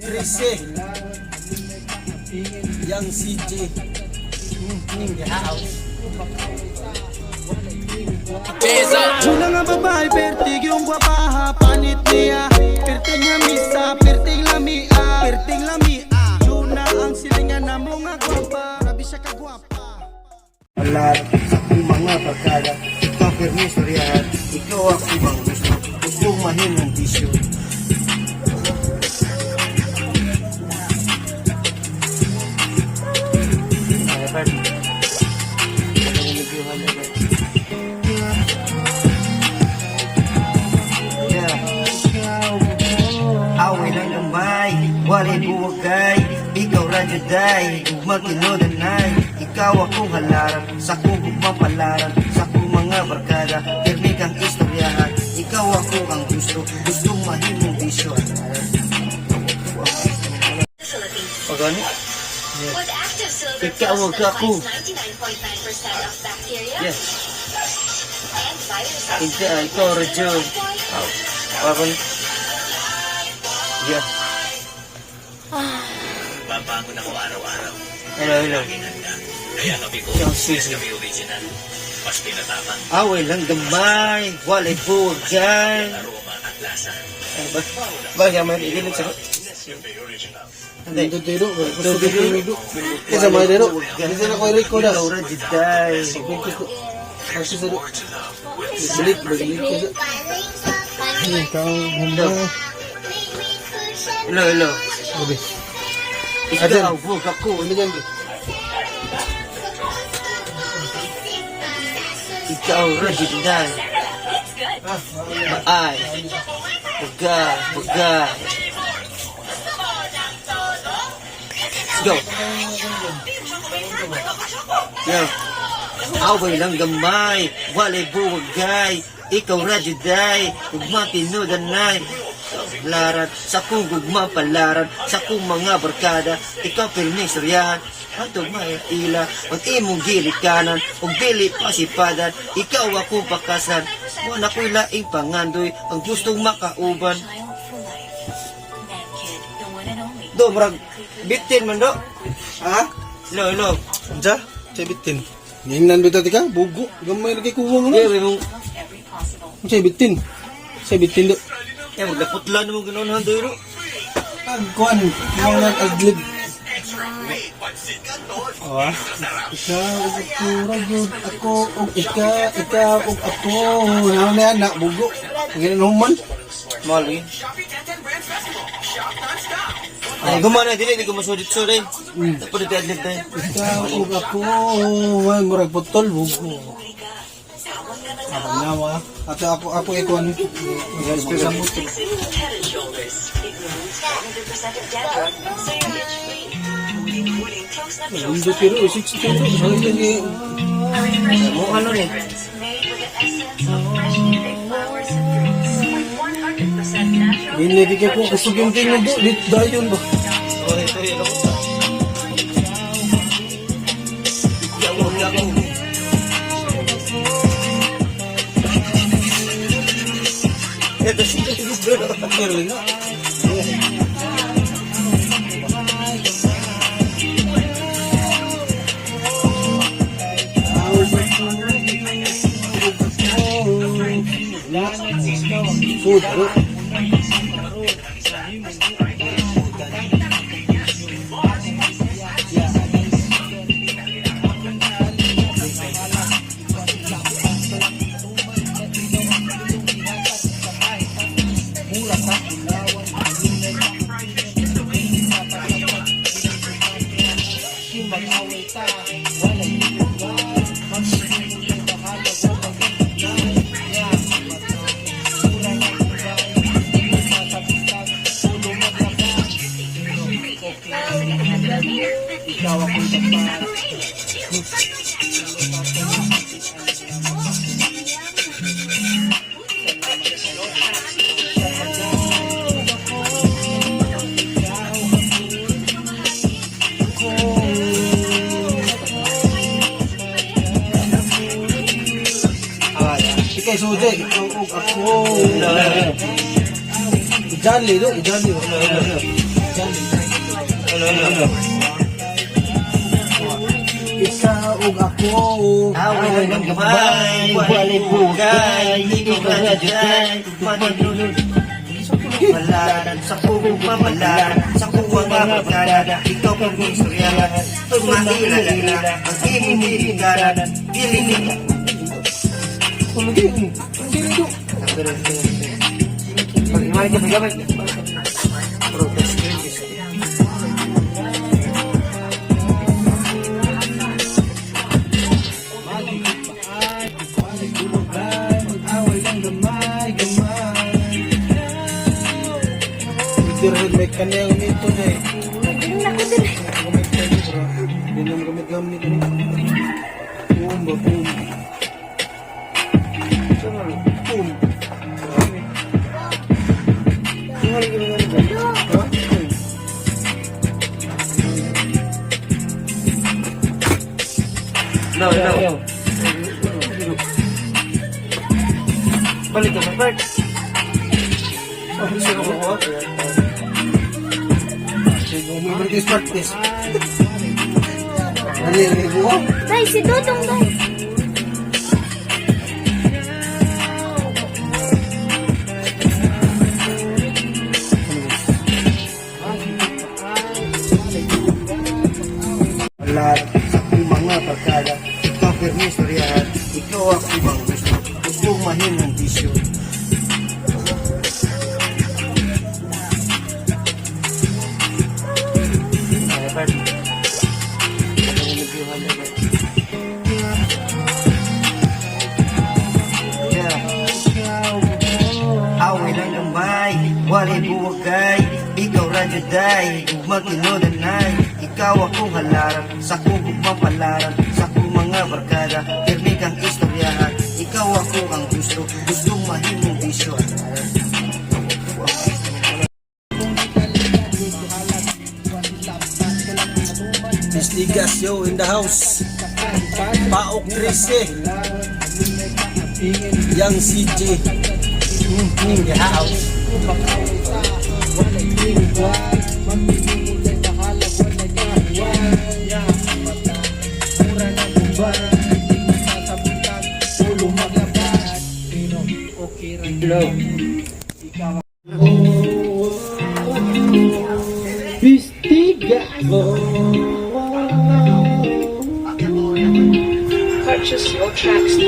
Trece. Yang CJ. In the house. Una nga babae, pertig yung gwapaha. Panit niya, pertig nga misa. Pertig lamia, pertig lamia. Juna ang silingan na mo nga gwapa. Grabe siya kagwapa. Lahat sa akong mga barkada. Ikaw pirmi istoryahan. Ikaw ako bang gusto. Gusto mahimong bisyo. Yeah. Away lang gamay, walay buwagay. Ikaw radyo day, gugma kinudanay. Ikaw akong halaran, sa akong gugma palaran. Sa akong mga barkada, pirmi kang istoryahan. Ikaw ako ang gusto, gustong mahimong bisyo. Pagani? With Active Silver Ikaw Plus ang that kako. fights 99.9% of bacteria and viruses. Hindi ah, ikaw radyo. Pagani? Yeah. Babangon ako araw-araw. Hello, hello. Laging handa. Kaya kape ko, Yung sisi. Nescafe Original. Mas pinatapang, Away lang gamay, walay buwagay. aroma at lasa. Ano ba? Ba, yaman, idilig sa... Nescafe Original. Hindi. Dito, dito. Isa mga dito. Bisa na ko record ah. Ikaw radyo day. Kasi sa balik, balik ko sa. Ikaw, ganda. Hello, hello. Gabi. Ikaw, buwag ako. Ano dyan? Ikaw radyo day. Maay. Baga, baga. Let's go. Yeah. Away lang gamay, walay buwagay. Ikaw radyo day, ugma tinudanay. Laran, sa kong gugma palaran, sa kong mga barkada, ikaw pirmi suryahan. Hantog may ila, ang imong gilikanan, ug dili pasipadan, ikaw akong pakasan. Wala ko'y laing pangandoy, ang gustong makauban. Child for life. Mankid, the one and only. Do, murag, bitin man do. Ha? Hello, hello. Unsa? Sa bitin. Ngingnan bitaw tika, bugo. Gamay lagi kuwang Yeah, na. may mong, Every possible. Unsa bitin? Sa bitin do. eh, maglaputla na mong ganoon do. Ag kuan, kuwang nag adlib. Oh, ah. Ikaw ug ako ragod ako ug ika, ikaw ug ako. Ano na yan, na bugo. Ginanuman. Mahal eh. Ay, gumana, dili, di ko masudit-sud eh. Tapos dito adlib tayo. Ikaw ug ako, ay murag putol bugo. Ah, nawa. Ato ako ako ikuan. Mag-samot. Head and Shoulders. It removes 100% of dandruff, so you're itch-free. Close up Mundo pero 62. Ano lagi? A refreshing Mo ano ni? fragrance made with the essence of freshly picked flowers and fruits with 100% natural Hindi lagi ko kusog yung tingnan do. Dit dayon ba? Oh, ito, ito. Ikaw ug ako. Ito si Pero nga. Food, bro. Ikaw akong dapat. Ah, yeah. Ikay suje, ikaw ug ako. Ijali do, ijali. Ijali. Ano? Ikaw ug ako. Away lang gamay, walay bugay, ikaw ra juday, matinod. Malaran sa kong pamalaran, sa kong mga barkada, ikaw kang istoryahan, tumaila-ila, ang imong hiligaran, dili ni Lagi. Sino do? Pag-gamay, Bro, touch screen is Mag-away lang gamay, gamay. Pero may kaniyang nito na eh. Nako dire. Gamit kayo bro. Hindi naman gamit-gamit ni. Boom ba boom. Boom. Ha? No, no. Balik ka, Bert. Sino ko ko? Sige, may break practice. Dali, dali ko. Day, si Dodong, day. Lahat sa akong mga barkada, ikaw pirmi istoryahan, ikaw ako bang gusto, gusto mahimong bisyo. Yeah. Away lang gamay, walay buwagay, ikaw ra juday, ugma tinudanay, ikaw akong halaran, sa akong gugmapalaran, sa akong mga barkada, pirmi kang istoryahan, ikaw ako ang gusto, gustong mahimong bisyo. Miss yo in the house. Paok 13. Yang CJ. In the house. Purchase your tracks.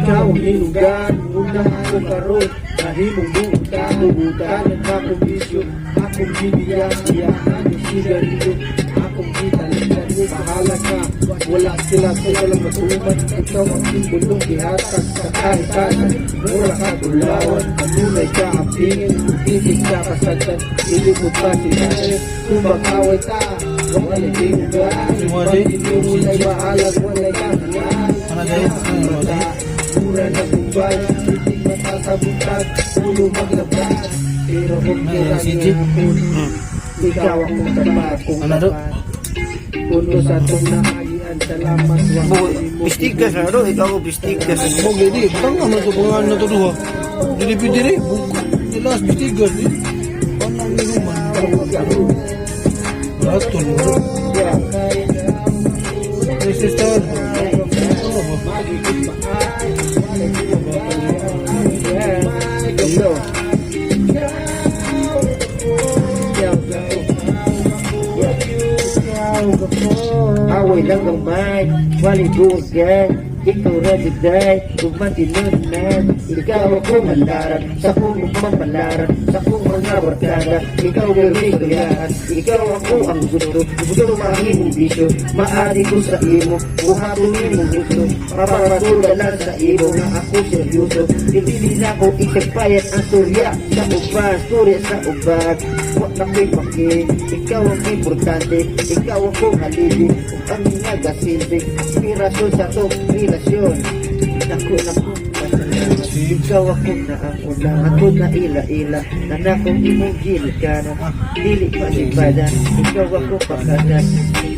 Ikaw ang hinugan, una ko karon, nahimong buutan, buutan ang akong bisyo, akong bibiyang, iyahan ang sigarilyo, akong gitalikan, bahala ka, wala sila sa walang matuman, ikaw ang simbolong gihatag sa kahitanan, mura ka bulawan, kanunay ka apingin, itik ka kasagdan, ilimot pa si tayo, kung mag-away ta, walay hinugan, pag bahalag, walay kahuan, mata, mura na buwan, itik mata sa buntag, ulo maglabas, pero kung kira gihapon, ikaw akong tapat, kung tapat. Puno sa atong naagian, salamat, wa Bistigas na ro, ikaw bistigas. Okay, di, tanga man to pangalan na to duha. Dili pwede rin, Jelas bistigas di. Panang ni human. Raton bro. Sister. Away lang gamay, walay buwagay, Ikaw ra juday, ug matinud-an. Ikaw akong halaran, sa akong palaran, sa akong mga barkada. Ikaw pirmi kayaan, ikaw ako ang gusto. Gusto mahimong bisyo, maari ko sa imo. Buhaton imong gusto, mapapatula lang sa imo nga ako seryoso. Dili na ko isagpayat ang storya sa uban, storya sa uban. Wa na ko'y pake, ikaw ang importante, ikaw akong haligi, ug ang nagasilbi, inspirasyon sa atong relasyon. Naku, naku, pasalamat. Ikaw akong naanguna, ako na ila-ila, na akong imong ginikanan, dili pa sibadan, ikaw ako pakanan,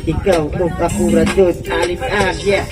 ikaw ug ako ra jud, alin-an, yeah.